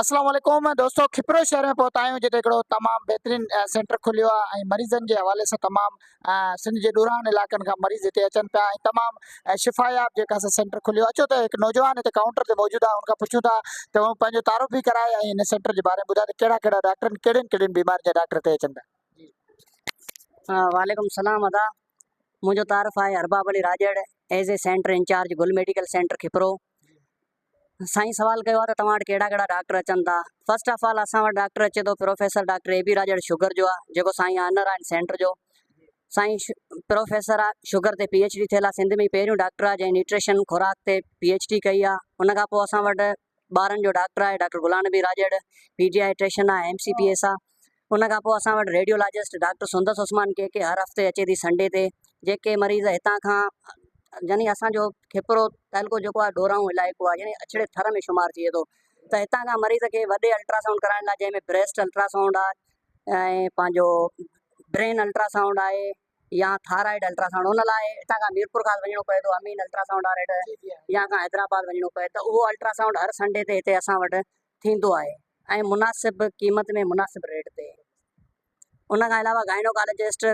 اسلام عليڪم دوستو کپرو شهر ۾ پهتا آهيون جتي هڪڙو تمام بهترين سينٽر کليو آهي ۽ مريضن جي حوالي سان تمام سنڌ جي ڏورانهن علائقن کان مريض هتي اچن پيا ۽ تمام شفاياب جيڪا سا سينٽر کليو اچو ته هڪ نوجوان هتي ڪائونٽر تي موجود آهي ان کان پڇون ٿا ته هو پنهنجو تعارف به ڪرائي ۽ هن سينٽر جي باري ۾ ٻڌائي ته ڪهڙا ڪهڙا ڊاڪٽر آهن ڪهڙين ڪهڙين بيمارين جا ڊاڪٽر هتي اچن ٿا. وعليڪم السلام ادا منهنجو تعارف آهي Arbab Ali Rajar as a centre incharge Gul medical centre Khipro سائين سوال ڪيو آهي ته توهان وٽ ڪهڙا ڪهڙا ڊاڪٽر اچن ٿا فرسٽ آف آل اسان وٽ ڊاڪٽر اچي ٿو professor doctor A B Rajar sugar جو آهي جيڪو سائين آنر آهن سينٽر جو سائين پروفيسر آهي شگر تي پي ايڇ ڊي ٿيل آهي سنڌ ۾ پهريون ڊاڪٽر آهي جنهن نيوٽريشن خوراڪ تي پي ايڇ ڊي ڪئي آهي ان کان پوء اسان وٽ ٻارن جو ڊاڪٽر آهي doctor Ghulam Nabi Rajar P D آهي ايم سي پي ايس آهي ان کان پوء اسان وٽ ريڊيولاجسٽ ڊاڪٽر سندس عثمان ڪي ڪي هر هفتي اچي ٿي سنڊي تي جيڪي مريض هتان کان يعني اسانجو کپرو تعلقو جيڪو آهي ڏورانهون علائقو آهي يعني اڇڙي ٿر ۾ شمار ٿئي ٿو ته هتان کان مريض کي وڏي الٽراسائونڊ ڪرائڻ لاء جنهن ۾ بريسٽ الٽراسائونڊ آهي ۽ پنهنجو برين الٽراسائونڊ آهي يا ٿارائڊ الٽراسائونڊ ان لاء هتان کان ميرپورخاص وڃڻو پئي ٿو امين الٽراسائونڊ واري وٽ يا کان حيدرآباد وڃڻو پئي ته اهو الٽراسائونڊ هر سنڊي تي هتي اسان وٽ ٿيندو آهي ۽ مناسب قيمت ۾ مناسب ريٽ تي. ان کان علاوه گائنوڪالاجسٽ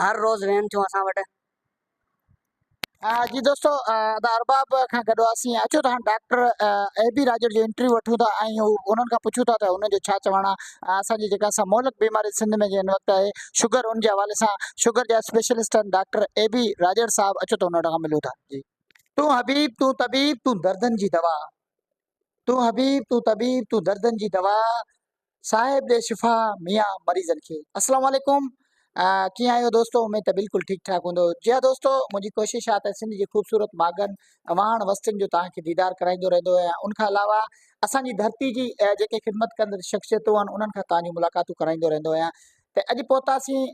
هر روز ويهن ٿيون اسان وٽ. جي دوستو ادا ارباب کان گڏ هئاسين اچو ته هاڻ ڊاڪٽر اي بي راڄڙ جو انٽرويو وٺون ٿا ۽ هو انهن کان پڇون ٿا ته انهن جو ڇا چوڻ آهي اسان جي جيڪا سا مهلڪ بيماري سنڌ ۾ جنهن وقت آهي شگر ان جي حوالي سان شگر جا اسپيشلسٽ آهن ڊاڪٽر اي بي راڄڙ صاحب اچو ته انهن کان ملون ٿا جي. تون حبيب تون طبيب تون دردن جي دوا. تون حبيب تون طبيب تون دردن جي دوا صاحب ڏي شفا ميان مريضن کي. السلام عليڪم ڪيئن آهيو دوستو اميد ته بلڪل ٺيڪ ٺاڪ هوندو جي ها دوستو منهنجي ڪوشش آهي ته سنڌ جي خوبصورت ماڳن واهڻ وستين جو توهان کي ديدار ڪرائيندو رهندو آهيان ان کان علاوه اسان جي ڌرتي جي جيڪي خدمت ڪندڙ شخصيتون آهن انهن کان توهان جون ملاقاتون ڪرائيندو رهندو آهيان ته اڄ پهتاسين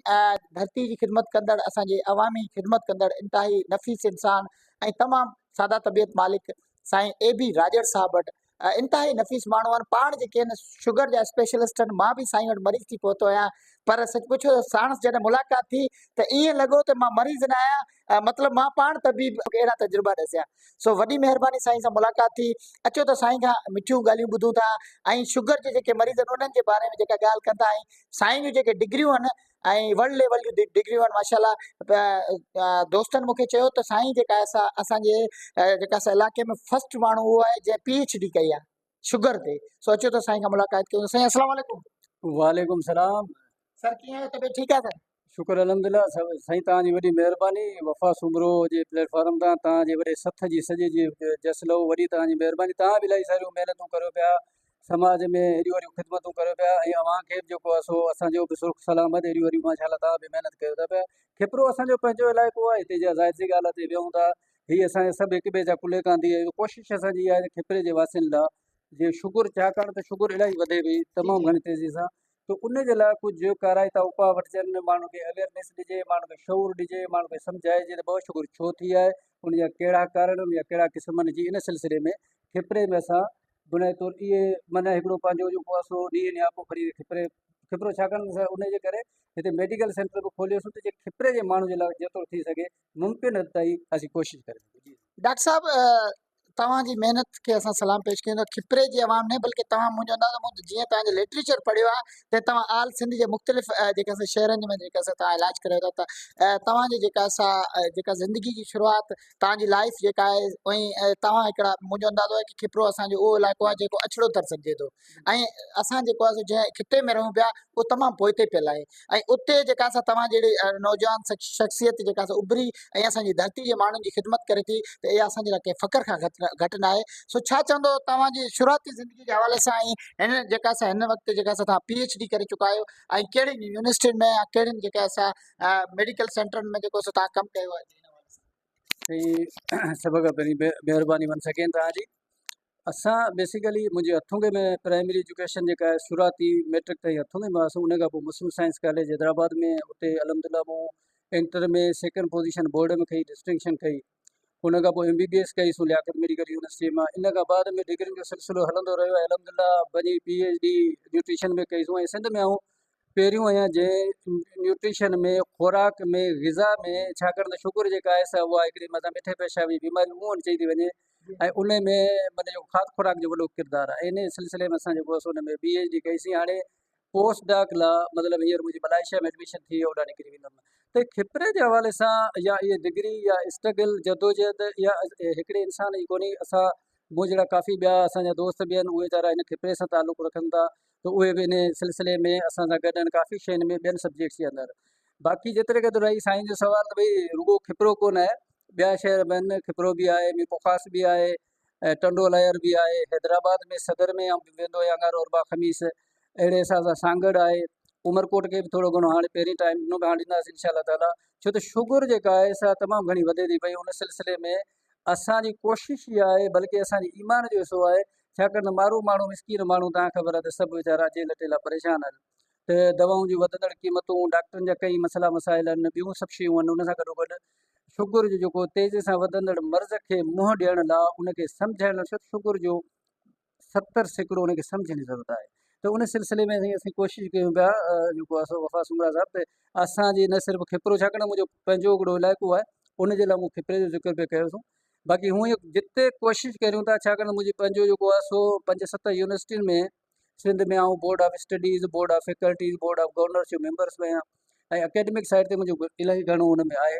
ڌرتي جي خدمت ڪندڙ اسان جي عوامي خدمت ڪندڙ انتهائي نفيس انسان ۽ تمام ساده طبيعت مالڪ سائين اي بي راڄڙ صاحب وٽ انتهائي نفيس ماڻهو آهن پاڻ جيڪي آهن شگر جا اسپيشلسٽ آهن مان به سائين وٽ مريض ٿي پهتو آهيان پر سچ پڇو ته ساڻس جڏهن ملاقات ٿي ته ائين لڳو ته مان مريض نه آهيان مطلب مان پاڻ طبيب اهڙا تجربا ڏسيا سو وڏي مهرباني سائين سان ملاقات ٿي اچو ته سائين کان مٺيون ڳالهيون ٻڌون ٿا ۽ شگر جي جيڪي مريض آهن انهن جي باري ۾ جيڪا ڳالهه ڪن ٿا ۽ سائين جون جيڪي ڊگريون آهن ۽ ورلڊ ليول جون ڊگريون آهن ماشاء الله دوستن مونکي چيو ته سائين جيڪا آهي سا اسان جي جيڪا سا علائقي ۾ فرسٽ ماڻهو اهو آهي جنهن پي ايڇ ڊي ڪئي آهي شگر تي سو اچو ته سائين کان ملاقات ڪيون سائين السلام عليڪم. وعليڪم السلام. سر ڪيئن آهيو طبيعت ٺيڪ آهي سر. شڪر الحمدلله سائين توهان جي وڏي مهرباني وفا سومرو جي پليٽ فارم تان توهان جي وڏي سٿ جي سڄي جي جس لهو وڏي توهان جي مهرباني توهان به الاهي ساريون محنتون ڪريو پيا سماج ۾ ايڏيون وڏيون خدمتون ڪريو پيا ۽ اوهان کي به جيڪو آهي سو اسان جو به سرخ سلامت ايڏيون وڏيون ماشاء الله توهان به محنت ڪيو ٿا پيا کپرو اسان جو پنهنجو علائقو آهي هتي جا ظاهر سي ڳالهه آهي ويهون ٿا هي اسان جا سڀ هڪ ٻئي جا ڪلهي ڪانڌي آهيون ڪوشش اسان جي اها آهي ته کپري جي واسين لاء جي شگر ڇاڪاڻ ته شگر الاهي وڌي پئي تمام گهڻي تيزي سان ته ان جي لاء ڪجهه ڪارائتا اپاء وٺجن ماڻهن کي اويئرنيس ڏجي ماڻهن کي شعور ڏجي ماڻهن کي سمجهائجي ته بابا شگر ڇو ٿي آهي ان جا ڪهڙا ڪارڻ آهن يا ڪهڙا قسم آهن جي ان سلسلي ۾ کپري ۾ اسان بنيادي طور اهي معنيٰ هڪڙو پنهنجو جيڪو آهي سو ڏينهن نياپو کڻي کپري کپرو ڇاڪاڻ ته ان جي ڪري هتي ميڊيڪل سينٽر به کوليوسون ته جي کپري جي ماڻهن جي لاء جيترو ٿي سگهي ممڪن حد تائين اسين ڪوشش ڪري سگهون جي. ڊاڪٽر صاحب توهان جي محنت کي اسان سلام پيش ڪيون ٿا کپري جي عوام نه بلڪه توهان منهنجو اندازو مون جيئن توهان جو لٽريچر پڙهيو آهي ته توهان آل سنڌ جي مختلف جيڪا سا شهرن ۾ جيڪا سا توهان علاج ڪريو ٿا ته توهان جي جيڪا سا جيڪا زندگي جي شروعات توهان جي لائيف جيڪا آهي ۽ توهان هڪڙا منهنجو اندازو آهي ڪي کپرو اسان جو اهو علائقو آهي جيڪو اڇڙو ٿر سڏجي ٿو ۽ اسان جيڪو آهي سو جنهن خطي ۾ رهون پيا اهو تمام پوئتي پيل آهي ۽ اتي جيڪا سا توهان جهڙي نوجوان شخصيت جيڪا سا اڀري ۽ اسان جي ڌرتي جي ماڻهن جي خدمت ڪري ٿي ته اها اسان جي لاء ڪنهن فخر کان گهٽ نه آهي سو ڇا چوندو توهان جي شروعاتي زندگي جي حوالي سان ۽ هن جيڪا سا هن وقت جيڪا سا توهان پي ايڇ ڊي ڪري چڪا آهيو ۽ ڪهڙين يونيورسٽين ۾ يا ڪهڙين جيڪا سا ميڊيڪل سينٽرن ۾ جيڪو سو توهان ڪم ڪيو آهي. سائين سڀ کان پهرين مهرباني ون سگين توهان جي اسان بيسيڪلي منهنجي هٿونگي ۾ پرائمري ايجوڪيشن جيڪا آهي شروعاتي ميٽرڪ تائين هٿونگي ۾ هئاسون ان کان پوء مسلم سائنس ڪاليج حيدرآباد ۾ اتي الحمد لله مون انٽر ۾ سيڪنڊ پوزيشن بورڊ ۾ کئي ڊسٽنڪشن کئي ان کان پوء ايم بي بي ايس ڪئي سون لياقت ميڊيڪل يونيورسٽي مان ان کان بعد ۾ ڊگرين جو سلسلو هلندو رهيو الحمد لله وڃي پي ايڇ ڊي نيوٽريشن ۾ ڪئي سون ۽ سنڌ ۾ آئون پهريون آهيان جنهن نيوٽريشن ۾ خوراڪ ۾ غذا ۾ ڇاڪاڻ ته شگر جيڪا آهي سا اها هڪڙي مٿان مٺي پيشاب جي بيماري عمومن چئي ٿي وڃي ۽ ان ۾ معنيٰ جيڪو کاڌ خوراڪ جو وڏو ڪردار آهي ان سلسلي ۾ اسان جيڪو آهي سو ان ۾ پي ايڇ ڊي ڪئيسين هاڻي پوسٽ ڊاڪ لا مطلب هينئر منهنجي ملائيشيا ۾ ايڊميشن ٿي ويو اوڏانهن نڪري ويندم ته کپري جي حوالي سان يا اهي ڊگري يا اسٽرگل جدوجهد يا هڪڙي انسان جي ڪونهي اسان مون جهڙا ڪافي ٻيا اسان جا دوست به آهن اهي ويچارا هن کپري سان تعلق رکن ٿا ته اهي به ان سلسلي ۾ اسان سان گڏ آهن ڪافي شين ۾ ٻين سبجيڪٽس جي اندر باقي جيتري قدر رهي سائين جو سوال ته ڀئي رڳو کپرو ڪونه آهي ٻيا شهر به آهن کپرو به آهي ميرپورخاص به آهي ۽ ٽنڊو الهيار به آهي حيدرآباد ۾ صدر ۾ آئون به ويندو آهيان اڱارو اربع خميس اهڙي حساب سان سانگهڙ آهي عمرڪوٽ کي به ٿورو گهڻو هاڻي پهرين ٽائيم ڏنو هاڻي ڏينداسين انشاء الله تعاليٰ ڇو ته شگر جيڪا آهي سا تمام گهڻي وڌي ٿي پئي ان سلسلي ۾ اسانجي ڪوشش اها آهي بلڪه اسانجي ايمان جو حصو آهي ڇاڪاڻ ته مارو ماڻهو مسڪين ماڻهو تان خبر آهي ته سڀ ويچارا جيل ٽيلا پريشان آهن ته دوائن جون وڌندڙ قيمتون، ڊاڪٽرن جا ڪئين مسئلا مسائل آهن، ٻيون سڀ شيون آهن، ان سان گڏوگڏ شگر جو جيڪو تيزي سان وڌندڙ مرض کي منهن ڏيڻ لاء ان کي سمجهائڻ لاء شگر جو 70% ان کي سمجهڻ جي ضرورت آهي ته ان سلسلي ۾ اسين ڪوشش ڪيون پيا جيڪو آهي سو وفا سومرا صاحب ته اسان جي نه صرف کپرو ڇاڪاڻ ته منهنجو پنهنجو هڪڙو علائقو آهي ان جي لاء مون کپري جو ذڪر پئي ڪيو سو باقي هونئن جتي ڪوشش ڪريون ٿا ڇاڪاڻ ته منهنجي پنهنجو جيڪو آهي سو پنج ست يونيورسٽين ۾ سنڌ ۾ آئون board of studies, board of faculties, board of governors جو ميمبرس به آهيان ۽ اڪيڊمڪ سائيڊ تي منهنجو الاهي گهڻو ان ۾ آهي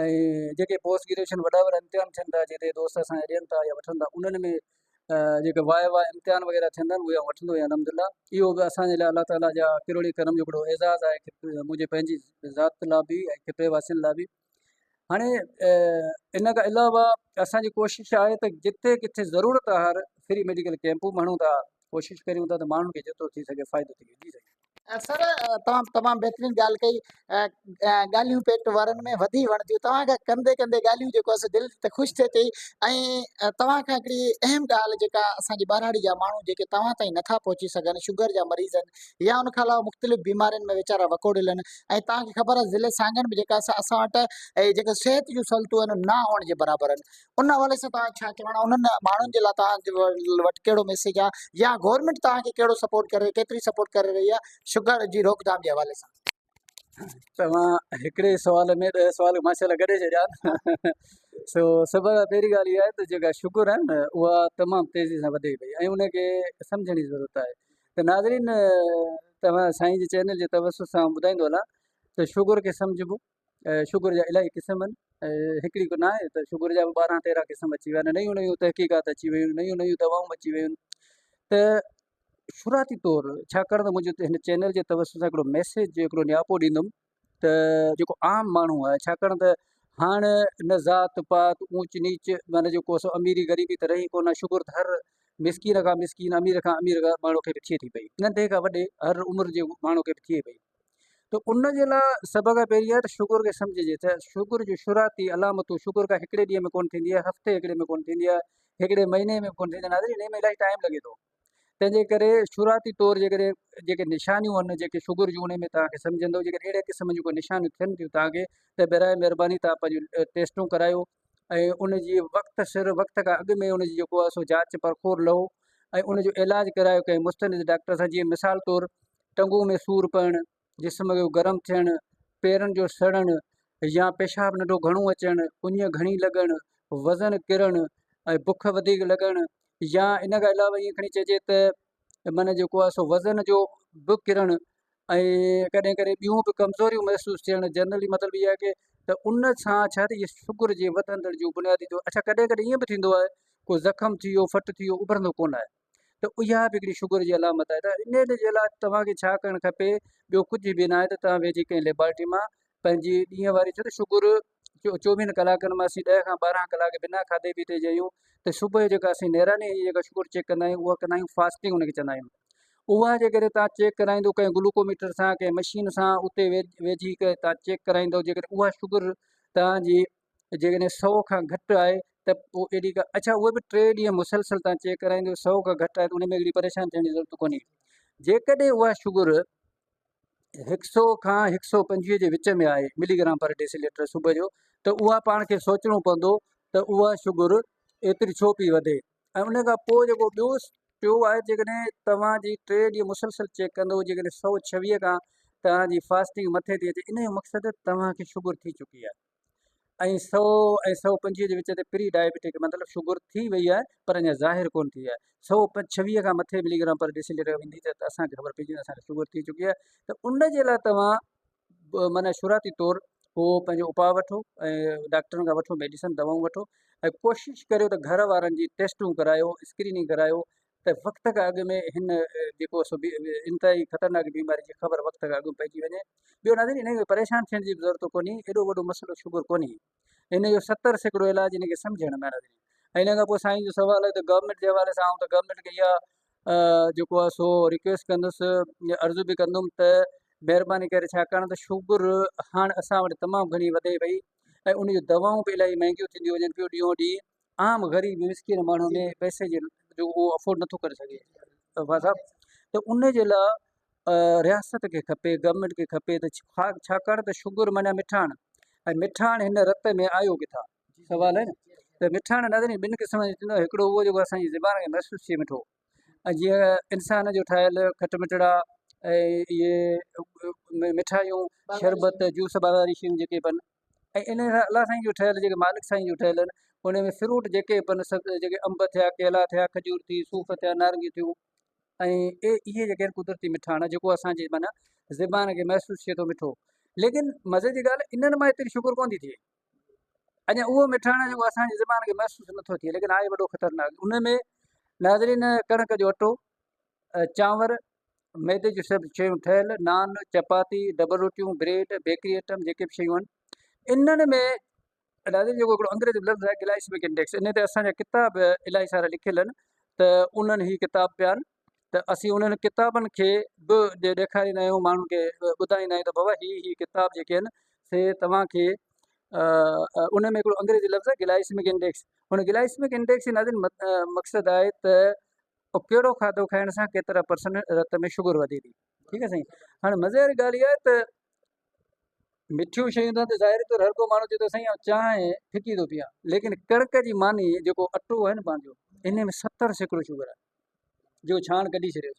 ۽ جيڪي پوسٽ گريجوئيشن وڏا وڏا امتحان ٿين ٿا جتي دوست اسان جا ڏين ٿا يا وٺن ٿا انهن ۾ جيڪي واء واء امتحان وغيره ٿين ٿا اهي آئون وٺندو آهيان الحمد لله اهو به اسان جي لاء الله تعاليٰ جا ڪروڙين ڪرم جو هڪڙو اعزاز آهي منهنجي پنهنجي ذات لاء به ۽ خطي واسين لاء به هاڻي ان کان علاوه اسانجي ڪوشش آهي ته جتي ڪٿي ضرورت آهر فري ميڊيڪل ڪيمپون به هڻون ٿا ڪوشش ڪريون ٿا ته ماڻهن کي جيترو ٿي سگهي فائدو ٿئي جي سائين. سر توهان تمام بهترين ڳالهه ڪئي ڳالهيون پيٽ وارن ۾ وڌي وڻ ٿيون توهان کان ڪندي ڪندي ڳالهيون جيڪو آهي سو دل ته خوش ٿئي ٿي ۽ توهان کان هڪڙي اهم ڳالهه جيڪا اسان جي ٻهراڙي جا ماڻهو جيڪي توهان تائين نٿا پهچي سگهن شگر جا مريض آهن يا ان کان علاوه مختلف بيمارين ۾ ويچارا وڪوڙيل آهن ۽ توهان کي خبر آهي ضلعي سانگهڙ ۾ جيڪا اسان وٽ اهي جيڪي صحت جون سهولتون آهن نه هئڻ جي برابر آهن ان حوالي سان توهان ڇا چوڻ آهي انهن ماڻهن جي لاء توهان وٽ ڪهڙو ميسيج آهي يا گورنمينٽ توهان کي ڪهڙو سپورٽ ڪري ڪيتري سپورٽ ڪري رهي آهي شگر جي روڪٿام جي حوالي سان. توهان هڪڙي سوال ۾ ڏهه سوال ماشاء الله گڏي ڇڏيا سو سڀ کان پهرين ڳالهه اها آهي ته جيڪا شگر آهي نه اها تمام تيزي سان وڌي پئي ۽ ان کي سمجهڻ جي ضرورت آهي ته ناظرين توهان سائين جي چينل جي توسط سان ٻڌائيندو هلان ته شگر کي سمجهبو شگر جا الاهي قسم آهن هڪڙي ڪو نه آهي ته شگر جا به 12 13 قسم اچي ويا آهن نيون نيون تحقيقات اچي ويون نيون نيون دوائون اچي ويون ته شروعاتي طور ڇاڪاڻ ته منهنجو هن چينل جي توسط سان هڪڙو ميسيج جو هڪڙو نياپو ڏيندم ته جيڪو عام ماڻهو آهي ڇاڪاڻ ته هاڻ نه ذات پات اونچ نيچ معنيٰ جيڪو سو اميري غريبي ته رهي ڪونه شگر ته هر مسڪين کان مسڪين امير کان امير ماڻهو کي به ٿئي ٿي پئي ننڍي کان وڏي هر عمر جي ماڻهو کي به ٿئي پئي ته ان جي لاء سڀ کان پهرين آهي ته شگر کي سمجهجي ته شگر جون شروعاتي علامتون شگر کا هڪڙي ڏينهن ۾ ڪونه ٿيندي آهي هفتي هڪڙي ۾ ڪونه ٿيندي آهي هڪڙي مهيني ۾ ڪونه ٿيندي آهي ناظرين ان ۾ الاهي ٽائيم لڳي ٿو تنهن جي ڪري شروعاتي طور جيڪڏهن جيڪي نشانيون آهن جيڪي شگر جون ان ۾ توهان کي سمجهندو جيڪڏهن اهڙي قسم جون ڪو نشانيون ٿين ٿيون توهان کي ته برائي مهرباني توهان پنهنجون ٽيسٽون ڪرايو ۽ ان جي وقت سر وقت کان اڳ ۾ ان جي جيڪو آهي سو جاچ پرکور لهو ۽ ان جو علاج ڪرايو ڪنهن مستند ڊاڪٽر سان جيئن مثال طور ٽنگون ۾ سور پوڻ جسم جو گرم ٿيڻ پيرن جو سڙڻ يا پيشاب ننڍو گهڻو اچڻ اڃ گهڻي لڳڻ وزن ڪرڻ ۽ بک وڌيڪ لڳڻ يا ان کان علاوه ائين کڻي چئجي ته معنيٰ جيڪو آهي سو وزن جو به ڪرڻ ۽ ڪڏهن ڪڏهن ٻيون به ڪمزوريون محسوس ٿيڻ جنرلي مطلب اهو آهي ڪي ته ان سان ڇا ته اهي شگر جي وڌندڙ جون بنيادي طور اڇا ڪڏهن ڪڏهن ائين به ٿيندو آهي ڪو زخم ٿي ويو ڦٽ ٿي ويو اڀرندو ڪونه آهي ته اها به هڪڙي شگر جي علامت آهي ته ان جي لاء توهان کي ڇا ڪرڻ کپي ٻيو ڪجهه به نه آهي ته توهان ويجهي ڪنهن ليبارٽري مان پنهنجي ڏينهن واري ڇو ته شگر چوويهن ڪلاڪن مان اسين ڏهه کان 12 ڪلاڪ بنا کاڌي پيتي جي آهيون ته صبح جو جيڪا اسين نيراني جي جيڪا شگر چيڪ ڪندا آهيون اها ڪندا آهيون فاسٽنگ ان کي چوندا آهيون اها جيڪڏهن تان چيڪ ڪرائيندو ڪنهن گلوڪوميٽر سان ڪنهن مشين سان اتي ويجهي ڪري تان چيڪ ڪرائيندو جيڪڏهن اها شگر تان جي جيڪڏهن 100 کان گهٽ آهي ته پوء ايڏي ڪا اڇا اهي به ٽي ڏينهن مسلسل تان چيڪ ڪرائيندو 100 کان گهٽ آهي ته ان ۾ اهڙي پريشان ٿيڻ جي ضرورت ڪونهي جيڪڏهن اها شگر 100 کان 125 جي وچ ۾ آهي ملي گرام پر ڊيسي ليٽر صبح جو ته اها پاڻ کي سوچڻو پوندو ته اها شگر ايتري ڇو پئي وڌي ۽ ان کان پوء جيڪو ٻيو ٽيو آهي جيڪڏهن توهان جي ٽي ڏينهن مسلسل چيڪ ڪندو جيڪڏهن 126 کان توهان جي فاسٽنگ مٿي ٿي اچي ان جو مقصد توهان کي شگر ٿي چڪي آهي. ۽ 100 ۽ 125 جي وچ تي پري ڊائبيٽڪ مطلب شگر ٿي وئي آهي پر اڃا ظاهر ڪونه ٿي آهي 126 کان مٿي ملي گرام پر ڊيسي ليٽر ويندي ته اسان کي خبر پئجي ويندي اسان کي شگر ٿي چڪي آهي ته ان جي لاء توهان معنيٰ شروعاتي طور ڪو پنهنجو اپاء وٺو ۽ ڊاڪٽرن کان وٺو ميڊيسن دوائون وٺو ۽ ڪوشش ڪريو ته گهر وارن جي ٽيسٽون ڪرايو اسڪريننگ ڪرايو ته وقت کان اڳ ۾ هن جيڪو سو انتهائي خطرناڪ بيماري جي خبر وقت کان اڳ پئجي وڃي. ٻيو ناظرين انهي ۾ پريشان ٿيڻ جي به ضرورت ڪونهي ايڏو وڏو مسئلو شگر ڪونهي ان جو 70% علاج ان کي سمجهڻ ۾ ناظرين ۽ ان کان پوء سائين جو سوال آهي ته گورنمينٽ جي حوالي سان آئون ته گورنمينٽ کي اها جيڪو آهي سو رڪويسٽ ڪندس عرض به ڪندم ته مهرباني ڪري ڇاڪاڻ ته شگر هاڻ اسان وٽ تمام گهڻي وڌي وئي ۽ ان جون دوائون به الاهي مهنگيون ٿينديون وڃن پيون ڏينهون ڏينهن عام غريب مسڪين ماڻهو ۾ پئسي جي جو اهو افورڊ نٿو ڪري سگهي وفا صاحب ته ان جي لاء رياست کي کپي گورنمينٽ کي کپي ته ڇاڪاڻ ته شگر معنيٰ مٺاڻ ۽ مٺاڻ هن رت ۾ آيو ڪٿان سوال آهي نه ته مٺاڻ ناظرين ٻن قسم جو ٿيندو آهي هڪڙو اهو جيڪو اسان جي زبان کي محسوس ٿئي مٺو ۽ جيئن انسان جو ٺاهيل کٽ مٺڙا ۽ اهي مٺايون شربت جوس واري شيون جيڪي به آهن ۽ ان سان الله سائين جو ٺهيل جيڪي مالڪ سائين جو ٺهيل آهن ان ۾ فروٽ جيڪي به آهن سڀ جيڪي انب ٿيا ڪيلا ٿيا کجور ٿي صوف ٿيا نارنگي ٿيون ۽ اهي جيڪي آهن قدرتي مٺاڻ جيڪو اسانجي معنيٰ زبان کي محسوس ٿئي ٿو مٺو ليڪن مزي جي ڳالهه انهن مان ايتري شگر ڪونه ٿي ٿئي اڃا اهو مٺاڻ جيڪو اسان جي زبان کي محسوس نٿو ٿئي ليڪن آهي وڏو خطرناڪ ان ۾ ناظرين ڪڻڪ جو اٽو چانور ميدي جون سڀ شيون ٺهيل نان chapati double روٽيون bread bakery item جيڪي به شيون آهن انهن ۾ ناظرين جيڪو هڪڙو انگريزي لفظ آهي گلائسمڪ انڊيڪس ان تي اسان جا ڪتاب الاهي سارا لکيل آهن ته انهن هي ڪتاب پيا آهن ته اسين انهن ڪتابن کي به ڏيکاريندا آهيون ماڻهن کي ٻڌائيندا آهيون ته بابا هي هي ڪتاب جيڪي آهن سي توهان کي ان ۾ هڪڙو انگريزي لفظ آهي گلائسمڪ انڊيڪس هن گلائسمڪ انڊيڪس جي ناظرين مقصد آهي ته ڪهڙو کاڌو کائڻ سان ڪيترا پرسنٽ رت ۾ شگر وڌي ٿي ٺيڪ آهي سائين هاڻي مزي واري ڳالهه اها آهي ته مٺيون شيون ته ظاهري طور هر ڪو ماڻهو چئي ٿو سائين آئون چانهه ڦڪي ٿو پيان ليڪن ڪڻڪ جي ماني جيڪو اٽو آهي نه پنهنجو ان ۾ 70% شگر آهي جو ڇاڻ ڪڍي ڇڏيو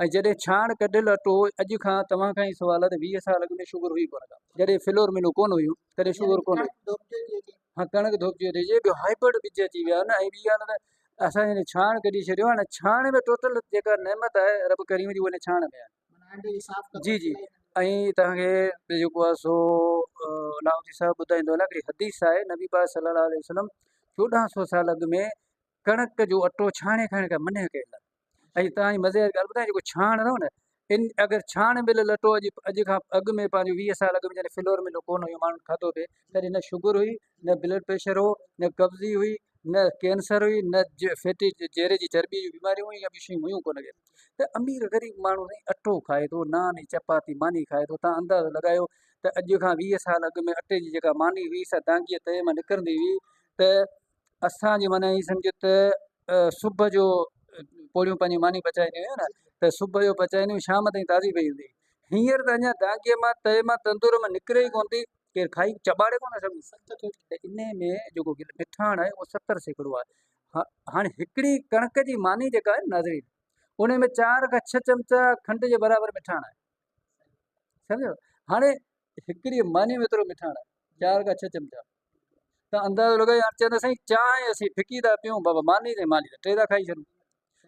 ۽ جڏهن ڇاڻ ڪڍيل اٽو اڄ کان توهان کان ئي سوال آهي ته 20 سال اڳ ۾ شگر هئي ڪونه ڪا جڏهن فلور ملون ڪونه هيون تڏهن شگر ڪونه هئي ها ڪڻڪ ڌوپجي ٿي اچي ٻيو هائبرڊ ٻج اچي ويا آهن ۽ ٻي ڳالهه ته اسان جڏهن ڇاڻ ڪڍي ڇڏيو آهي ڇاڻ ۾ ٽوٽل جيڪا نعمت آهي رب ڪريم جي اها ڇاڻ ۾ آهي جي جي ۽ توهان کي جيڪو آهي سو لاهوتي صاحب ٻڌائيندو هلان هڪڙي حديث آهي نبي پاڪ صلي الله عليه وسلم 1400 سال اڳ ۾ ڪڻڪ جو اٽو ڇاڻي کائڻ کان منع ڪيل آهي ۽ توهان جي مزي واري ڳالهه ٻڌايان جيڪو ڇاڻ اٿو نه ان اگر ڇاڻ مليل اٽو اڄ اڄ کان اڳ ۾ پنهنجو 20 سال اڳ ۾ جڏهن فلور ملو ڪونه هيو ماڻهن کاڌو پئي تڏهن نه شگر هئي نه بلڊ پريشر هو نه قبضي هئي نه ڪينسر هئي نه فيٽي چهري جي چرٻي جون بيماريون هيون يا ٻيون شيون هيون ڪونه ڪي ته امير غريب ماڻهو سائين اٽو کائي ٿو نان ۽ چپاتي ماني کائي ٿو تان اندازو لڳايو ته اڄ کان 20 سال اڳ ۾ اٽي جي جيڪا ماني هئي سا دانگيء تئي مان نڪرندي هئي ته اسان جي معنيٰ ائين سمجهه ته صبح جو پوڙهيون پنهنجي ماني پچائينديون هيون نه ته صبح جو پچائينديون شام تائين تازي پئي هوندي هئي هينئر ته اڃا دانگيء مان تئي مان تندور مان نڪري ئي ڪونه ٿي ڪير کائي چٻاڙي ڪونه سگهون ته انهي ۾ جيڪو مٺاڻ آهي اهو 70% آهي هاڻي هڪڙي ڪڻڪ جي ماني جيڪا آهي ناظرين ان ۾ 4 کان 6 چمچا کنڊ جي برابر مٺاڻ آهي سمجهو هاڻي هڪڙي ماني ۾ ايترو مٺاڻ آهي 4 کان 6 چمچا ته اندازو لڳايو هاڻي چوندا سائين چانهه اسين ڦڪي ٿا پيون بابا ماني تي ماني ته ٽي ٿا کائي ڇڏون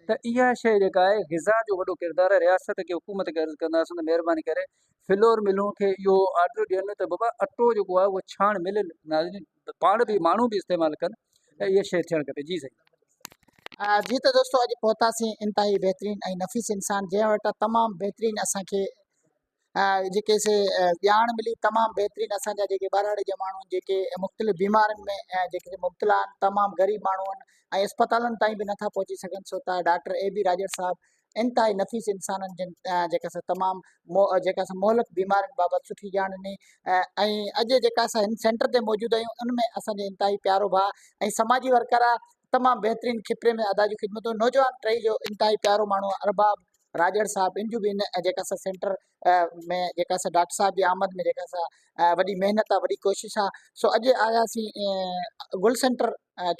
ته اها شيء جيڪا آهي غذا جو وڏو ڪردار آهي رياست کي حڪومت کي عرض ڪنداسون ته مهرباني ڪري فلور ملون کي اهو آرڊر ڏين ته بابا اٽو جيڪو آهي اهو ڇاڻ ملي ناظرين پاڻ به ماڻهو به استعمال ڪن ته اها شيء ٿيڻ کپي جي سائين. جي ته دوستو اڄ پهتاسين انتهائي بهترين ۽ نفيس انسان جنهن وٽ تمام بهترين اسان کي جيڪي سي ڄاڻ ملي تمام بهترين اسان جا جيڪي ٻهراڙي جا ماڻهو آهن جيڪي مختلف بيمارين ۾ جيڪي مبتلا آهن تمام غريب ماڻهو آهن ۽ اسپتالن تائين به نٿا پهچي سگهن سو ته ڊاڪٽر اي بي راڄڙ صاحب انتهائي نفيس انسانن جن جيڪا سا تمام جيڪا سا مهلڪ بيمارين بابت سٺي ڄاڻ ڏني ۽ اڄ جيڪا اسان هن سينٽر تي موجود آهيون ان ۾ اسان جو انتهائي پيارو ڀاء ۽ سماجي ورڪر آهي تمام بهترين کپري ۾ ادا جون خدمتون نوجوان ٽهي جو انتهائي پيارو ماڻهو ارباب راڄڙ صاحب ان جون به ان جيڪا سا سينٽر ۾ جيڪا سا ڊاڪٽر صاحب جي آمد ۾ جيڪا سا وڏي محنت آ وڏي ڪوشش آ سو اڄ آياسين گل سينٽر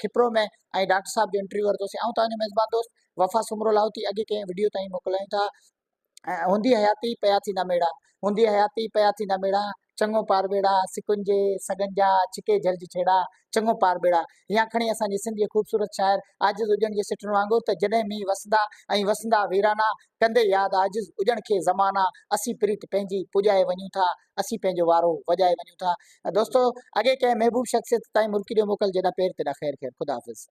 کپرو ۾ ۽ ڊاڪٽر صاحب جو انٽرويو ورتوسين آئون توهان جو ميزبان دوست وفا سومرو لاهوتي اڳي ڪنهن وڊيو تائين موڪلايون ٿا. هوندي حياتي پيا ٿيندا ميڙا، هوندي حياتي پيا ٿيندا ميڙا، چڱو پار ٻيڙا، سڪن جي سڳن جا، ڇڪي جهلج ڇيڙا، چڱو پار ٻيڙا. يا کڻي اسان جي سنڌ جي خوبصورت شاعر عاجز اڄڻ جي سٽن وانگر ته جڏهن مينهن وسندا ۽ وسندا ويرانا، ڪندي ياد عاجز اڄڻ کي زمانا، اسين پريت پنهنجي پڄائي وڃون ٿا، اسين پنهنجو وارو وڄائي وڃون ٿا. دوستو اڳي ڪنهن محبوب شخصيت تائين مرڪي ڏيو موڪل، جيڏا پير تيڏا خير خير. خدا حافظ.